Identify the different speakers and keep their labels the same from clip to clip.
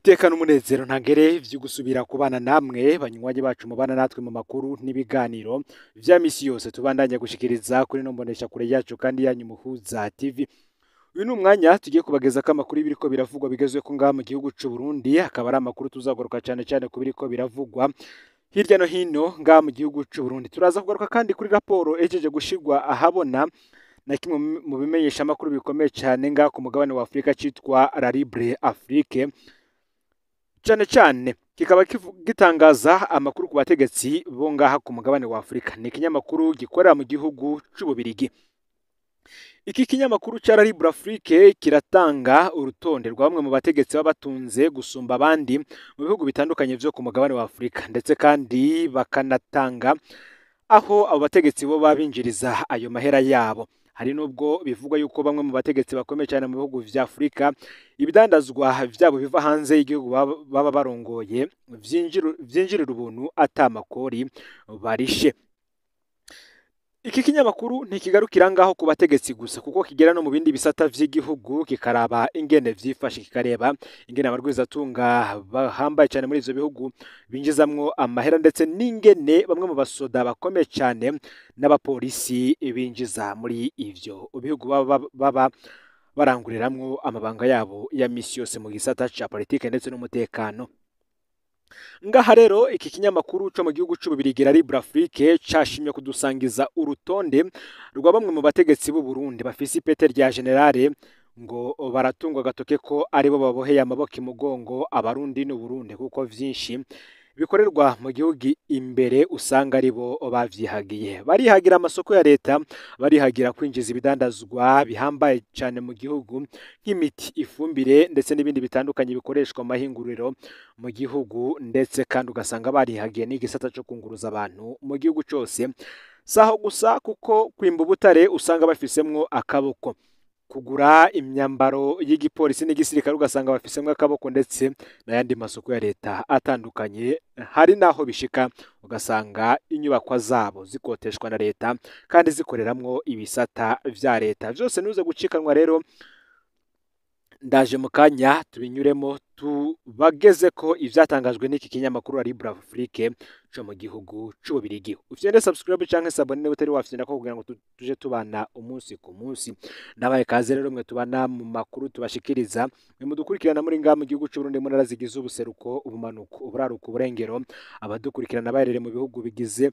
Speaker 1: Niteka n'umunezero ntangere vyo gusubira kubana namwe banywanyi bacu mubana natwe mu makuru n'ibiganiro vya misi yose tubandanya gushikiriza kuri no mbonesha kure yacu kandi yanyu Muhuza TV. Uyu ni umwanya tugiye kubagezako amakuru y'ibiriko biravugwa bigezweho ngaha mu gihugu c'u Burundi, akaba ari amakuru tuzagaruka cane cane ku biriko biravugwa hirya no hino ngaha mu gihugu c'u Burundi. Turaza kugaruka kandi kuri raporo ejeje gushirwa ahabona na kimwe mu bimenyesha amakuru bikomeye cane ngaha ku mugabane wa Afrika citwa La Libre Afrique, cane cane kikaba gitangaza amakuru ku bategetsi bo ngaha ku mugabane wa Afrika. Ni ikinyamakuru gikorera mu gihugu c'Ububirigi. Iki kinyamakuru ca La Libre Afrique kiratanga urutonde rwa bamwe mu bategetsi baba batunze gusumba abandi mu bihugu bitandukanye vyo ku mugabane wa Afrika, ndetse kandi bakanatanga aho abo bategetsi bo babinjiriza ayo mahera yabo. Hari nubwo bivugwa yuko bamwe mu bategetsi bakomeye cyane mu bihugu vya Afrika ibidandazwa vyabo biva hanze y'igihugu baba barongoye vyinjirira ubuntu ata makori barishe. Iki kinyamakuru ntikigarukira ngaho ku bategetsi gusa, kuko kigera no mu bindi bisata vy'igihugu kikaraba ingene vyifashe, kikareba ingene abarwizatunga bahambaye cyane muri ivyo bihugu binjizamwo amahera, ndetse n'ingene bamwe mu basoda bakomeye cyane n'abapolisi binjiza muri ivyo bihugu baba baranguriramwo amabanga yabo ya misi yose mu gisata ca politike ndetse n'umutekano. Ngaha rero iki kinyamakuru co mu gihugu c'Ububirigi La Libre Afrique cashimye kudusangiza urutonde rwa bamwe mu bategetsi b'u Burundi bafise ipete rya generale, ngo baratungwa agatoke ko aribo baboheye amaboko imugongo Abarundi n'u Burundi, kuko vyinshi bikorerwa mu gihugu imbere usanga aribo bavyihagiye. Barihagira amasoko ya leta, barihagira kwinjiza ibidandazwa bihambaye cane mu gihugu nk'imiti, ifumbire ndetse n'ibindi bitandukanye bikoreshwa mu mahinguriro mu gihugu, ndetse kandi ugasanga barihagiye n'igisata co kunguruza abantu mu gihugu cose. Saho gusa, kuko kwimba ubutare usanga bafisemwo akaboko, kugura imyambaro y'igipolisi n'igisirikare ugasanga bafisemwo akaboko, ndetse n'ayandi masoko ya leta atandukanye. Hari naho bishika ugasanga inyubakwa zabo zikoteshwa na leta kandi zikoreramwo ibisata vya leta. Vyose ntuze gucikanwa rero, ndaje mu kanya tubinyuremo tubageze ko ivyatangajwe n'iki kinyamakuru La Libre Afrique co mu gihugu c'Ububirigi. Ufyende subscribe canke s'abonner niba utari wafyenda ko kugira ngo tuje tubana umunsi ku munsi. Ndabaye kaze rero mwe tubana mu makuru tubashikiriza, mwe mudukurikirana muri ngaha mu gihugu c'Uburundi mu ntara zigize ubuseruko, ubumanuko, uburaruko, uburengero, abadukurikirana baherereye mu bihugu bigize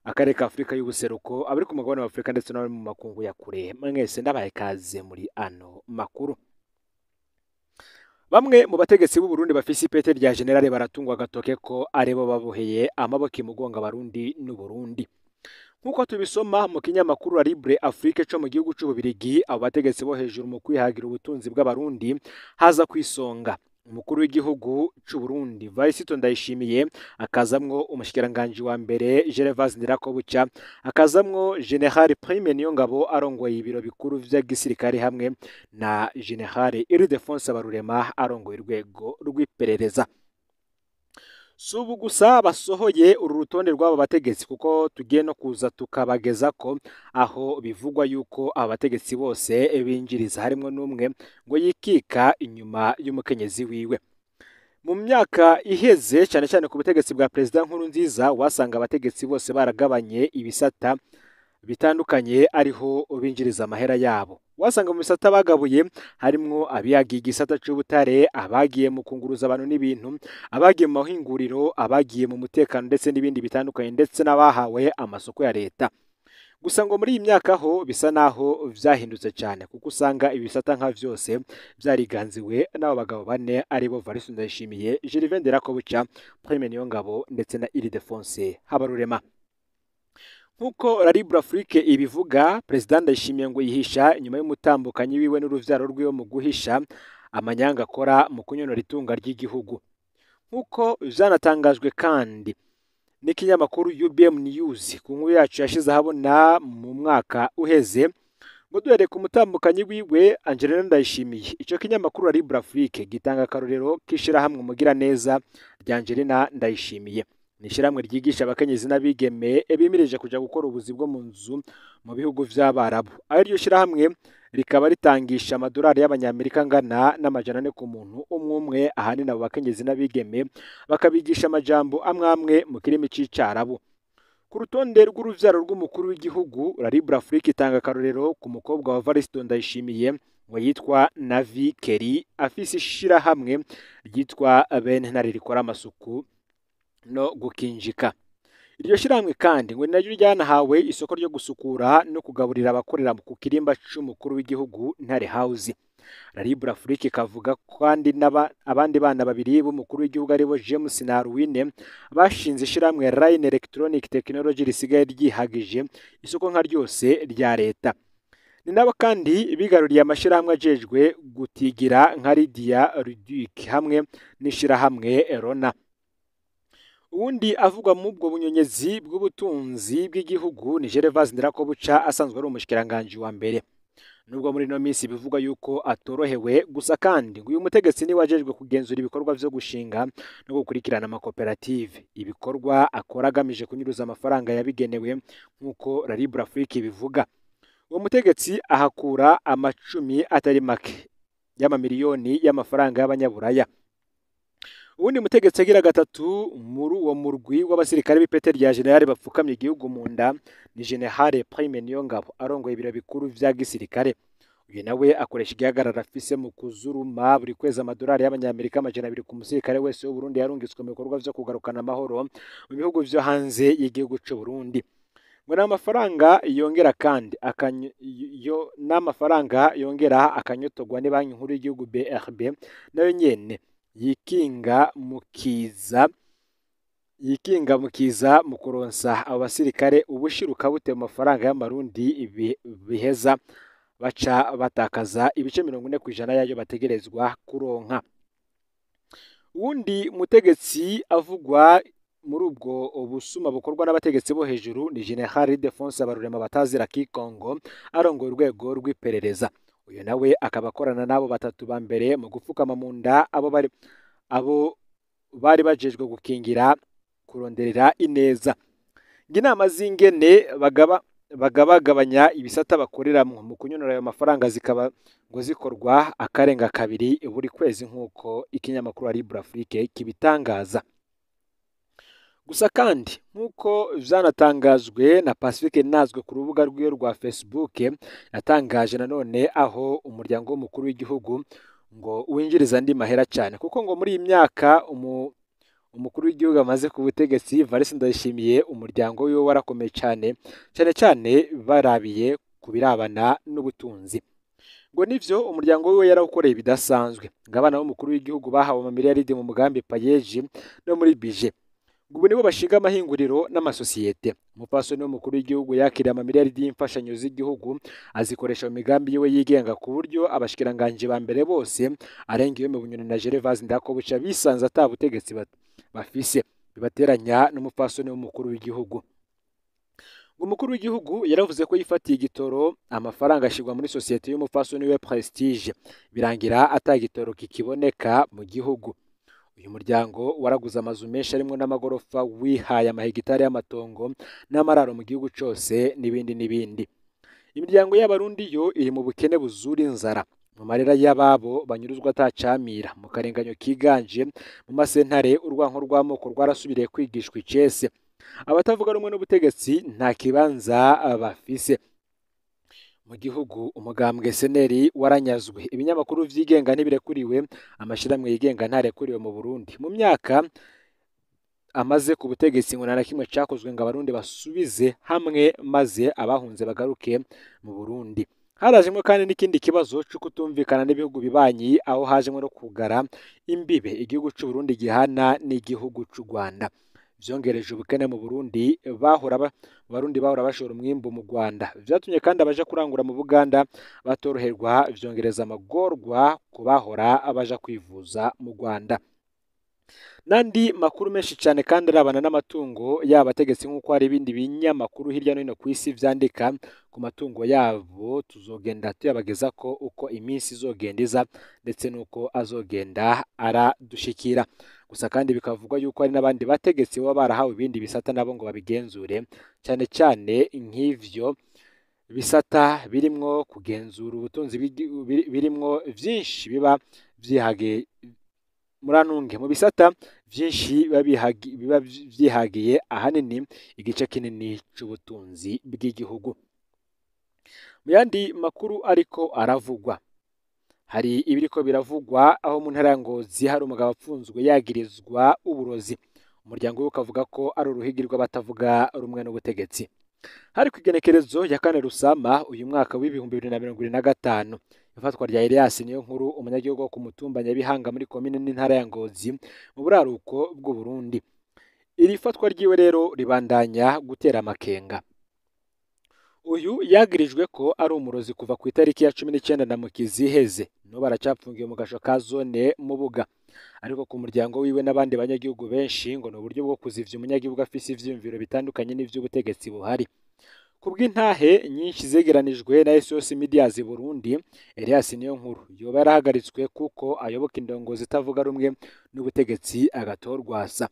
Speaker 1: akarere ka Afrika y'ubuseruko, abari ku mugabane wa Afrika ndetse n'abari mu makungu ya kure, mwese ndabaye kaze muri ano makuru. Bamwe mu bategetsi b'u Burundi bafise ipete rya generale baratungwa agatoke ko aribo baboheye amaboko imugongo Abarundi n'u Burundi. Nk'uko tubisoma mu kinyamakuru La Libre Afrique co mu gihugu c'Ububirigi, abo bategetsi bo hejuru mu kwihagira ubutunzi bw'Abarundi haza kwisonga umukuru w'igihugu c'u Burundi Varisito Ndayishimiye, akazamwo umushikiranganji wa mbere Gervais Ndirakobuca, akazamwo General Prime Niyongabo arongoye ibiro bikuru vy'igisirikare, hamwe na General Ildefonse Barurema arongoye urwego rw'iperereza. Si ubu gusa basohoye uru rutonde rw'aba bategetsi, kuko tugiye no kuza tukabageza ko aho bivugwa yuko aba bategetsi bose binjiriza, harimwo n'umwe ngo yikika inyuma y'umukenyezi wiwe. Mu myaka iheze cyane cyane ku butegetsi bwa Perezida Nkurunziza, wasanga abategetsi bose baragabanye ibisata bitandukanye ariho binjiriza amahera yabo. Wasanga mu bisata bagabuye harimwo abiyagiye igisata c'ubutare, abagiye mu kunguruza abantu n'ibintu, abagiye mu mahinguriro, abagiye mu mutekano ndetse n'ibindi bitandukanye, ndetse n'abahawe amasoko ya leta. Gusa ngo muri iyi myaka ho bisa naho vyahindutse cyane, kuko usanga ibisata nka vyose vyariganziwe n'abo bagabo bane aribo Varisito Ndayishimiye, Gervais Ndirakobuca, Prime Niyongabo ndetse na Ildefonse Habarurema. Nk'uko La Libre Afrique ibivuga, Perezida Ndayishimiye ngo yihisha inyuma y'umutambukanyi wiwe n'uruvyaro rwiwe mu guhisha amanyanga akora mu kunyonora itunga ry'igihugu. Nk'uko vyanatangajwe kandi n'ikinyamakuru UBM News ku nkuru yacu yashize ahabona mu mwaka uheze, ngo duhereye ku mutambukanyi wiwe Angelina Ndayishimiye, ico kinyamakuru La Libre Afrique gitanga akarorero k'ishirahamwe Umugiraneza rya Angelina Ndayishimiye. Ni ishyirahamwe ryigisha abakenyezi n'abigeme bimirije kuja gukora ubuzi bwo mu nzu mu bihugu vy'Abarabu. Aho iryo shyirahamwe rikaba ritangisha amadolari y'abanyamerika angana n'400 ku muntu umwe umwe, ahanini abo bakenyezi n'abigeme bakabigisha amajambo amwe amwe mu kirimi c'Icarabu. Ku rutonde rw'uruvyaro rw'umukuru w'igihugu, La Libre Afrique itanga akarorero ku mukobwa wa Varisto Ndayishimiye ngo yitwa Navi Kelly, afise ishirahamwe ryitwa Bene Ntare rikora amasuku no gukinjika. Iryo shirahamwe kandi ngo ni naryo ryanahawe isoko ryo gusukura no kugaburira abakorera ku kirimba c'umukuru w'igihugu Ntare House. La Libre Afrique ikavuga kandi abandi bana babiri b'umukuru w'igihugu aribo James na Arwine bashinze ishirahamwe Line Electronic Technology risigaye ryihagije isoko nka ryose rya leta. Ni nabo kandi bigaruriye amashirahamwe ajejwe gutigira nka Lydia Ludic hamwe n'ishirahamwe Rona. Uwundi avugwa mu ubwo bunyonyezi bw'ubutunzi bw'igihugu ni Gervais Ndirakobuca, asanzwe ari umushikiranganji wa mbere. Nubwo muri ino minsi bivugwa yuko atorohewe, gusa kandi ngo uyu mutegetsi niwe ajejwe kugenzura ibikorwa vyo gushinga no gukurikirana amakoperative, ibikorwa akora agamije kunyuruza amafaranga yabigenewe nk'uko La Libre Afrique ibivuga. Uwo mutegetsi ahakura amacumi atari make y'amamiliyoni y'amafaranga y'abanyaburaya. Uwundi mutegetsi agira gatatu muri uwo murwi w'abasirikare b'ipete rya generale bapfukamye igihugu mu nda ni Generale Prime Niyongabo, arongoye ibiro bikuru vya gisirikare. Uyu nawe akoresha igihagararo afise mu kuzuruma buri kwezi amadolari y'abanyamerika 200 ku musirikare wese w'u Burundi yarungitswe mu bikorwa vyo kugarukana amahoro mu bihugu vyo hanze y'igihugu c'u Burundi. Ngo n'amafaranga yongera kandi n'amafaranga yongera akanyotogwa ni banki nkuru y'igihugu BRB, nayo nyene yikinga mukiza mu kuronsa abo basirikare ubushiruka bute mu mafaranga y'amarundi biheza baca batakaza ibice 40% yayo bategerezwa kuronka. Uwundi mutegetsi avugwa muri ubwo ubusuma bukorwa n'abategetsi bo hejuru ni General Ildefonse Habarurema batazira Kikongo, arongoye urwego rw'iperereza. Uyu nawe akaba akorana n'abo batatu ba mbere mu gupfukama mu nda abo bari bajejwe gukingira kuronderera ineza. Inama z'ingene bagabagabanya ibisata bakoreramwo mu kunyonora ayo mafaranga zikaba ngo zikorwa akarenga kabiri buri kwezi nk'uko ikinyamakuru La Libre Afrique kibitangaza. Gusa kandi nk'uko vyanatangajwe na Pacifique Nazwe ku rubuga rwiwe rwa Facebook, yatangaje nanone aho umuryango w'umukuru w'igihugu ngo winjiriza andi mahera cyane, kuko ngo muri iyi myaka umukuru w'igihugu amaze ku butegetsi Valens Ndayishimiye, umuryango wiwe warakomeye cyane, cyane cyane barabiye ku birabana n'ubutunzi. Ngo nivyo umuryango wiwe yarawukoreye ibidasanzwe, ngo abana b'umukuru w'igihugu bahawe amamiliyaridi mu mugambi Payeji no muri bije. Ubu nibo bashinga amahinguriro n'amasosiyete. Umupfasoni w'umukuru w'igihugu yakiriye amamiliyaridi y'imfashanyo z'igihugu azikoresha mu migambi yiwe yigenga, ku buryo abashikiranganji ba mbere bose arenga iyo mu Bunyoni na Gervais Ndirakobuca bisanze ata butegetsi bafise, bibateranya n'umupfasoni w'umukuru w'igihugu. Umukuru w'igihugu yaravuze ko yifatiye igitoro, amafaranga ashirwa muri sosiyete y'umupfasoni we Prestige, birangira ata gitoro kikiboneka mu gihugu. Uyu muryango waraguze amazu menshi arimwo n'amagorofa, wihaye amahegitari y'amatongo n'amararo mu gihugu cose n'ibindi n'ibindi. Imiryango y'abarundi yo iri mu bukene buzura inzara, mu marera y'ababo banyuruzwa atacamira, mu karenganyo kiganje mu masentare, urwanko rw'amoko rwarasubiriye kwigishwa icese. Abatavuga rumwe n'ubutegetsi nta kibanza bafise mu gihugu. Umugambwe seneri waranyazwe, ibinyamakuru vyigenga ntibirekuriwe, amashirahamwe yigenga ntarekuriwe mu Burundi. Mu myaka amaze ku butegetsi ngo nta na kimwe cakozwe ngo abarundi basubize hamwe maze abahunze bagaruke mu Burundi. Harajemwo kandi n'ikindi kibazo co kutumvikana n'ibihugu bibanyi, aho hajemwo no kugara imbibe igihugu c'u Burundi gihana n'igihugu c'u Rwanda. Vyongereje ubukene mu Burundi, Abarundi bahora bashora umwimbu mu Rwanda. Vyatumye kandi abaja kurangura mu Buganda batoroherwa, vyongereza amagorwa ku bahora abaja kwivuza mu Rwanda. N'andi makuru menshi cyane kandi arabana n'amatungo yaba abategetsi, nk'uko hari ibindi binyamakuru hirya no hino ku isi vyandika ku matungo yabo, tuzogenda tuyabageza ko uko iminsi izogenda iza ndetse n'uko azogenda aradushikira. Gusa kandi bikavugwa yuko hari n'abandi bategetsi baba barahawe ibindi bisata nabo ngo babigenzure, cyane cyane nk'ivyo bisata birimwo kugenzura ubutunzi, birimwo vyinshi biba vyihage muranunge mu bisata vyinshi biba vyihagiye ahanini igice kinini c'ubutunzi bw'igihugu. Mu yandi makuru ariko aravugwa, hari ibiriko biravugwa aho mu ntara ya Ngozi hari umugabo apfunzwe yagirizwa uburozi. Umuryango we ukavuga ko ari uruhigi rw'abatavuga rumwe n'ubutegetsi. Hari ku igenekerezo ya 4 Rusama uyu mwaka w'2025, ifatwa rya Elias Niyonkuru, umunyagihugu wo ku mutumba Nyabihanga muri komine n'intara ya Ngozi mu buraruko bw'u Burundi. Iri fatwa ryiwe rero ribandanya gutera amakenga. Uyu yagirijwe ko ari umurozi kuva ku itariki ya 19 Ndamukizi iheze, n'ubu aracapfungiwe mu gasho ka zone Mubuga. Ariko ku muryango wiwe n'abandi banyagihugu benshi ngo ni uburyo bwo kuzivya umunyagihugu afise ivyiyumviro bitandukanye n'ivy'ubutegetsi buhari. Kubw'intahe nyinshi zegeranijwe na SOS Medias Burundi, Elias Niyonkuru yoba yarahagaritswe kuko ayoboka indongozi itavuga rumwe n'ubutegetsi agatorwasa.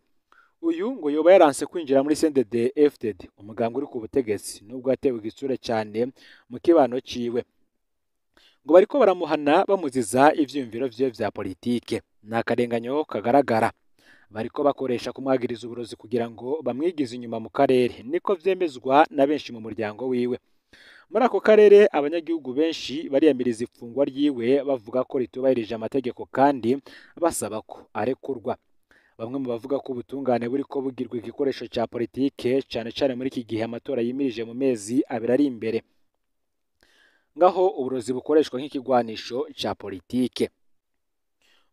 Speaker 1: Uyu ngo yoba yaranse kwinjira muri CNDD FDD, umugambwe uri ku butegetsi, nubwo yatewe igitsure cyane mu kibano ciwe. Ngo bariko baramuhana bamuziza ivyiyumviro vyiwe vya politike. Ni akarenganyo kagaragara. Bariko bakoresha kumwagiriza uburozi kugira ngo bamwigize inyuma mu karere, niko vyemezwa na benshi mu muryango wiwe. Muri ako karere abanyagihugu benshi bariyamiriza ifungwa ryiwe, bavuga ko ritubahirije amategeko kandi basaba ko arekurwa. Bamwe mu bavuga ko ubutungane buriko bugirwa igikoresho ca politike, cane cane muri iki gihe amatora yimirije mu mezi abiri ari imbere, ngaho uburozi bukoreshwa nk'ikigwanisho ca politike.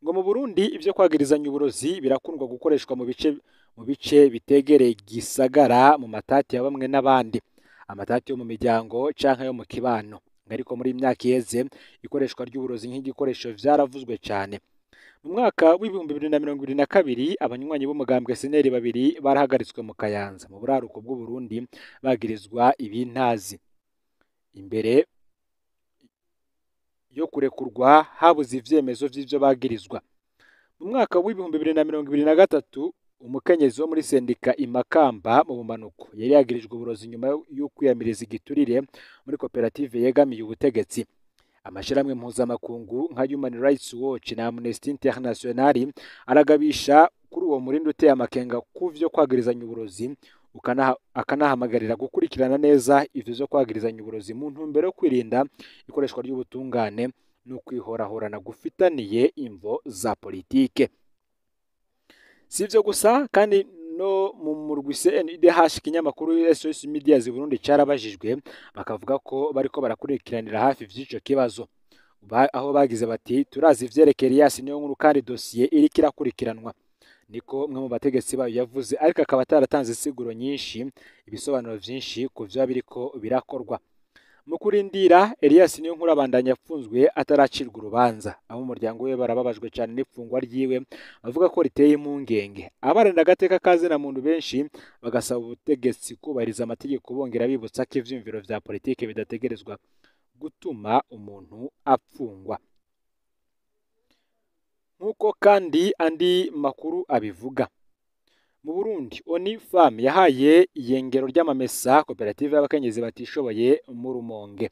Speaker 1: Ngo mu Burundi ivyo kwagirizanya uburozi birakundwa gukoreshwa mu bice bitegereye gisagara, mu matati ya bamwe n'abandi, amatati yo mu miryango canke yo mu kibano. Ariko muri imyaka iheze ikoreshwa ry'uburozi nk'igikoresho vyaravuzwe cane. Mu mwaka w'2022 abanywanyi b'umugambwe SNL babiri barahagaritswe mu Kayanza mu buraruko bw'u Burundi bagirizwa ibintazi. Imbere yo kurekurwa habuze ivyemezo vy'ivyo bagirizwa. Mu mwaka w'2023 umukenyezi wo muri sendika Imakamba mu bumanuko yari yagirijwe uburozi nyuma yo kwiyamiriza igiturire muri koperative yegamiye ubutegetsi. Amashirahamwe mpuzamakungu nka Human Rights Watch na Amnesty International aragabisha kuri uwo murindi uteye amakenga kuvyo kwagirizanya uburozi, akanahamagarira gukurikirana neza ivyo vyo kwagirizanya uburozi mu ntumbero yo kwirinda ikoreshwa ry'ubutungane no kwihorahorana gufitaniye imvo za politike. Si ivyo gusa kandi no mu murwi CNIDH ikinyamakuru SOS Medias Burundi carabajijwe, bakavuga ko bariko barakurikiranira hafi vy'ico kibazo. Aho bagize bati turazi ivyerekeye Elias Niyonkuru kandi dosiye iriko irakurikiranwa, niko umwe mu bategetsi bayo yavuze, ariko akaba ataratanze insiguro nyinshi, ibisobanuro vyinshi ku vyoba biriko birakorwa. Mu kurindira Elias Niyonkuru abandanya apfunzwe ataracirwa urubanza. Abo mu muryango we barababajwe cyane n'ifungwa ryiwe, bavuga ko riteye impungenge. Abarinda agateka ka zina muntu benshi bagasaba ubutegetsi kubahiriza amategeko, bongera bibutsa ko ivyiyumviro vya politike bidategerezwa gutuma umuntu apfungwa. Nk'uko kandi andi makuru abivuga, mu Burundi ONU Femmes yahaye iyengero ry'amamesa koperative y'abakenyezi batishoboye mu Rumonge.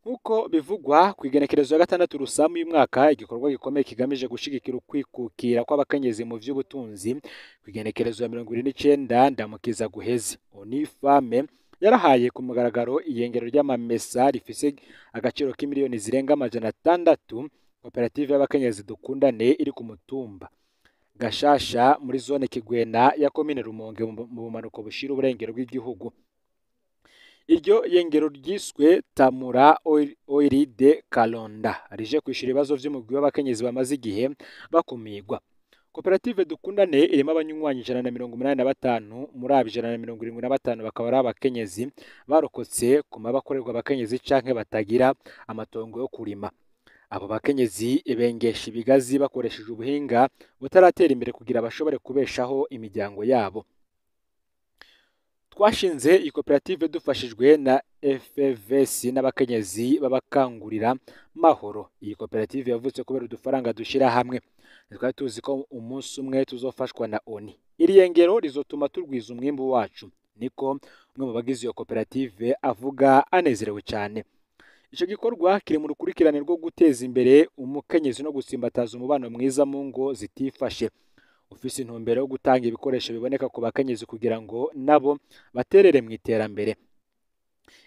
Speaker 1: Nk'uko bivugwa ku igenekerezo ya 6 Rusama uyu mwaka, igikorwa gikomeye kigamije gushigikira ukwikukira kw'abakenyezi mu vy'ubutunzi. Ku igenekerezo ya 29 Ndamukiza guheze, ONU Femmes yarahaye ku mugaragaro iyengero ry'amamesa rifise agaciro k'imiliyoni zirenga 600 koperative y'abakenyezi Dukundane iri ku mutumba Gashasha muri zone Kigwena ya komine Rumonge mu bumanuko bushira uburengero bw'igihugu. Iryo yengero ryiswe Tamura Oil de Kalonda rije kwishura ibibazo vy'umugwi w'abakenyezi bamaze igihe bakumigwa. Koperative Dukundane irimo abanywanyi 185, muri abo 175 bakaba ari abakenyezi barokotse ku mabakorerwa abakenyezi canke batagira amatongo yo kurima. Abo bakenyezi bengesha ibigazi bakoresheje ubuhinga butaratera imbere kugira bashobore kubeshaho imiryango yabo. Twashinze iyi koperative dufashijwe na FVS n'abakenyezi b'abakangurira mahoro. Iyi koperative yavutse kubera udufaranga dushira hamwe. Twari tuzi ko umunsi umwe tuzofashwa na ONU. Iri yengero rizotuma turwiza umwimbu wacu, niko umwe mu bagize iyo koperative avuga anezerewe cyane. Ico gikorwa kiri mu rukurikirane rwo guteza imbere umukenyezi no gusimbataza umubano mwiza mu ngo zitifashe, ufise intumbero yo gutanga ibikoresho biboneka ku bakenyezi kugira ngo nabo baterere mu iterambere.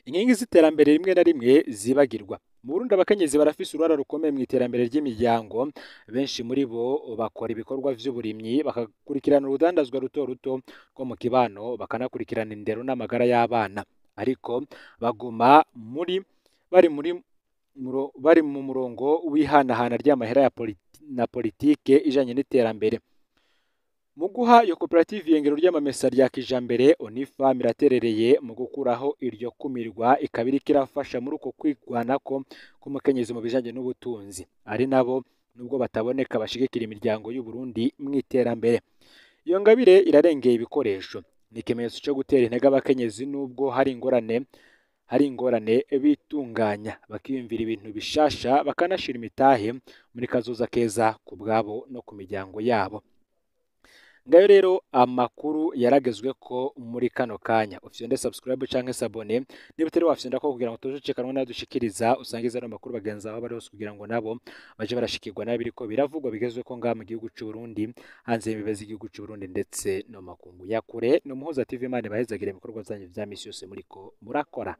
Speaker 1: Inkingi z'iterambere rimwe na rimwe zibagirwa. Mu Burundi abakenyezi barafise uruhara rukomeye mu iterambere ry'imiryango. Benshi muri bo bakora ibikorwa vy'uburimyi, bakakurikirana urudandazwa ruto ruto rwo mu kibano, bakanakurikirana indero n'amagara y'abana. Ariko baguma muri bari muri bari mu murongo w'ihanahana ry'amahera na politike ijanye n'iterambere. Mu guha iyo koperative iyengero ry'amamesa rya kijambere, ONIFAM iraterereye mu gukuraho iryo kumirwa, ikaba iriko irafasha muri uko kwigwanako k'umukenyezi mu bijanye n'ubutunzi, ari nabo nubwo bataboneka bashigikira imiryango y'u Burundi mw'iterambere. Iyo ngabire irarengeye ibikoresho, ni ikimenyetso co gutera intege abakenyezi nubwo hari ingorane bitunganya, bakiyumvira ibintu bishasha, bakanashira imitahe muri kazoza keza ku bwabo no ku miryango yabo. Ngayo rero amakuru yaragezwe ko muri kano kanya. Ufyonde subscribe canke s'abonner niba utari wafyonda ko kugira ngo tujucikanwe nadushikiriza, usangize ano makuru bagenzi aho bari hose kugira ngo nabo baje barashikirwa nabiriko biravugwa bigezwe ko ngaha mu gihugu c'u Burundi, hanze y'imbibe z'igihugu c'u Burundi ndetse no makungu ya kure. No Muhuza TV, Imana ibahezagire ibikorwa vyanyu vya misi yose muriko murakora.